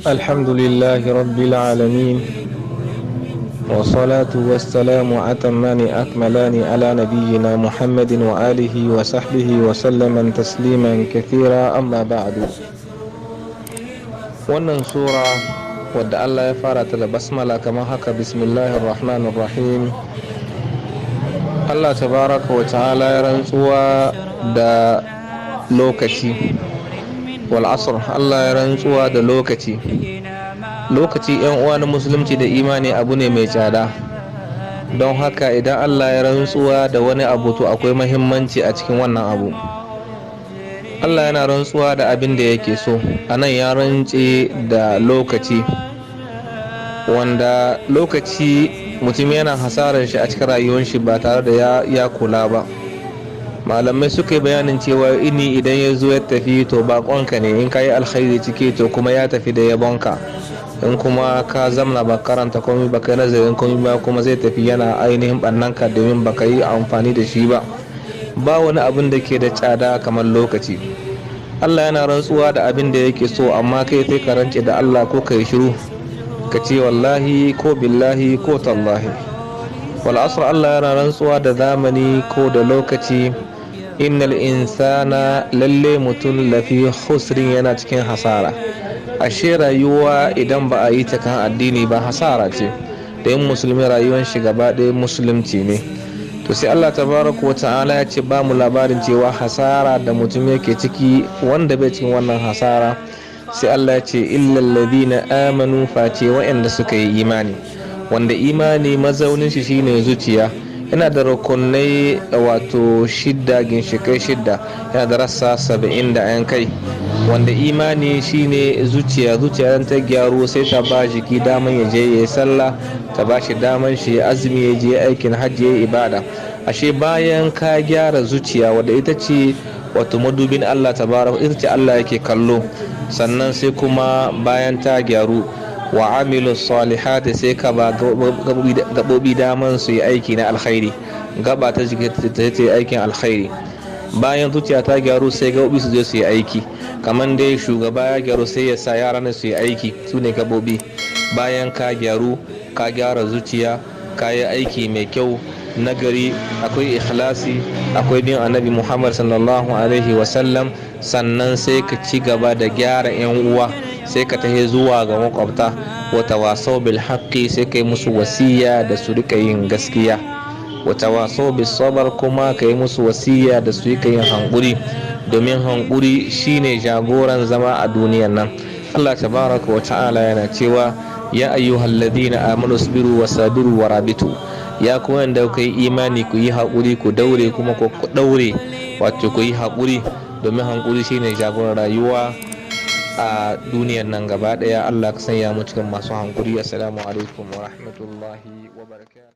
الحمد لله رب العالمين، والصلاة والسلام أتمان أكملان على نبينا محمد وآله وصحبه وسلم تسليما كثيرا، أما بعد. Wannan sura wadda Allah ya fara ta da basmala kamar haka: bismillahir rahmanir rahim. Allah tabaraka wa ta'ala ya rantsuwa da lokaci. Wal asr, Allah ya rantsuwa da lokaci. Lokaci, yan uwa na musulunci da imani, abu ne mai tsada. Don haka idan Allah ya rantsuwa da wani abu, to akwai mahimmanci a cikin wannan abu. Allah yana rantsuwa da abin da yake so. A nan ya rantse da lokaci, wanda lokaci mutum yana hasarar shi a cikin rayuwar shi ba tare da ya kula ba. Malamai suka yi bayanin cewa ini idan ya zo ya tafi, to bakonka ne. In ka yi alkhairi ciki, to kuma ya tafi da yabonka. In kuma ka zamna ba karanta komai ba, kai nazarin komai ba, kuma zai tafi yana ainihin ɓannanka, domin ba ka yi amfani da shi ba. Ba wani abin da ke da tsada kamar lokaci. Allah yana rantsuwa da abin da yake so, amma kai sai ka rance da Allah ko ka yi shiru ka ce wallahi ko billahi ko tallahi. Wal asr, Allah yana rantsuwa da zamani ko da lokaci. Innal insana, lalle mutum, lafi khusrin, yana cikin hasara. Ashe rayuwa idan ba a yi ta kan addini ba hasara ce. Da yin musulmi rayuwar shi gaba ɗaya musulunci ne. To sai Allah tabaraka wa ta'ala ya ce ba mu labarin cewa hasara da mutum yake ciki, wanda bai cikin wannan hasara, sai Allah ya ce illal ladina amanu, face waɗanda suka yi imani, wanda imani mazaunin shi shine zuciya. Yana da rukunai wato shidda, ginshikai shidda, yana da rassa 70 da yan kai, wanda imani shine zuciya. Zuciya ta gyaru, sai ta ba jiki daman ya je ya yi sallah, ta ba shi daman shi ya azumi, ya je aikin hajji, ya ibada. Ashe bayan ka gyara zuciya, wadda ita ce wato madubin Allah tabaraka, ita ce Allah yake kallo, sannan sai kuma bayan ta gyaru, wa amilu salihati, sai ka ba gabobi daman su yi aiki na alkhairi. Gaba ta jiki ta yi aikin alkhairi. Bayan zuciya ta gyaru, sai gabobi su je su yi aiki. Kamar dai shugaba ya gyaru, sai ya sa yaran su yi aiki, su ne gabobi. Bayan ka gyaru, ka gyara zuciya, ka yi aiki mai kyau, nagari, akwai ikhlasi, akwai bin Annabi Muhammad sallallahu alaihi wasallam, sannan sai ka ci gaba da gyara 'yan uwa, sai ka tahi zuwa ga makwabta. Wa tawasau bil haqqi, sai kai musu wasiya da su rika yin gaskiya. Wa tawasau bis sabr, kuma ka yi musu wasiya da su rika yin hankuri, domin hankuri shine jagoran zama a duniyan nan. Allah tabaraka wa ta'ala yana cewa: ya ayyuhal ladina amanu sabiru wa sabiru wa rabitu. Ya kuma wanda ku yi imani, ku yi haƙuri, ku daure, kuma ku daure, wato ku yi haƙuri, domin haƙuri shine jagoran rayuwa a duniyan nan gaba ɗaya. Allah ka sanya mu cikin masu hankuri. Assalamu alaikum wa rahmatullahi wa barakatuh.